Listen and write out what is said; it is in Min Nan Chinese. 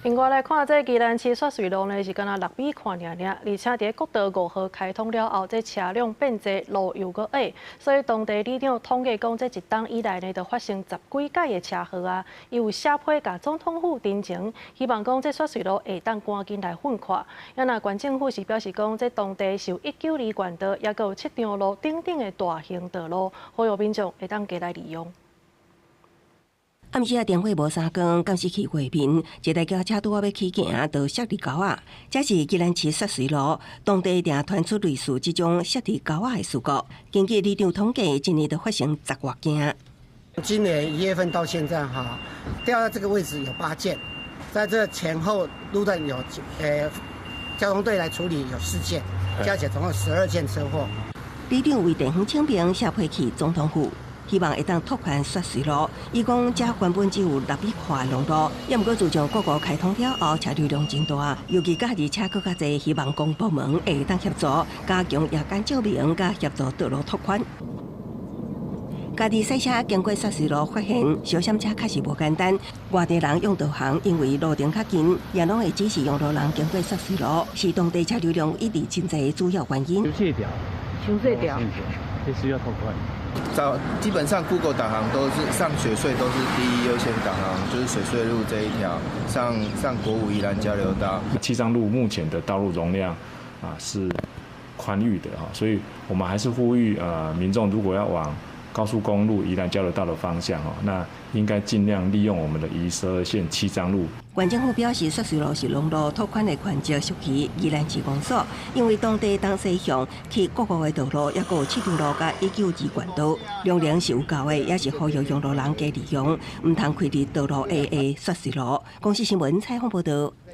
另外來看，這宜蘭市雪隧路呢是干焦6米寬爾爾，而且佇國道5號開通了後，這車輛變濟，路又閣矮，所以當地里長統計講，這一冬以來呢，就發生十幾改的車禍啊。伊有寫批共總統府陳情，希望講這雪隧路會當趕緊來奮闊。啊，若縣政府是表示講，這當地是有192縣道，抑閣有七張路等等的大型道路，呼籲民眾會當加來利用。暗時仔電火無三光，監視器畫面，一台轎車拄仔欲起行，就摔佇溝仔。這是宜蘭市雪隧路，當地定傳出類似這種摔佇溝仔的事故。根據里長統計，今年就發生十外件。今年1月份到現在，哈，掉到這個位置有八件，在這前後路段有，交通隊來處理有四件，加起來總共12件車禍。里長為地方請命寫批去總統府，希望會當拓寬雪隧路。伊講，這原本只有6米寬的路，也毋過自從國五開通了後，車流量真大，尤其假日車閣較濟，希望公部門會當協助加強夜間照明，佮協助道路拓寬。家己駛車經過雪隧路，發現小閃車確實無簡單。外地人用導航，因為路程較近，也攏會指示用路人經過雪隧路，是當地車流量一直真濟的主要原因。傷細條，傷細條，這需要拓寬。早基本上 Google 導航都是上雪隧都是第一優先導航，就是雪隧路這一條上國五宜蘭交流道。七張路目前的道路容量啊是寬裕的哈，所以我們還是呼籲民眾如果要往高速公路宜蘭交流道的方向哦，那應該盡量利用我們的宜12線七張路。縣政府表示，雪隧路是陸路拓寬的權責屬於宜蘭市公所，因為當地東西向去國五的道路，抑閣有七張路佮192縣道，量能是有夠的，也是呼籲用路人加利用，毋通開佇道路下的雪隧路。公視新聞採訪報道。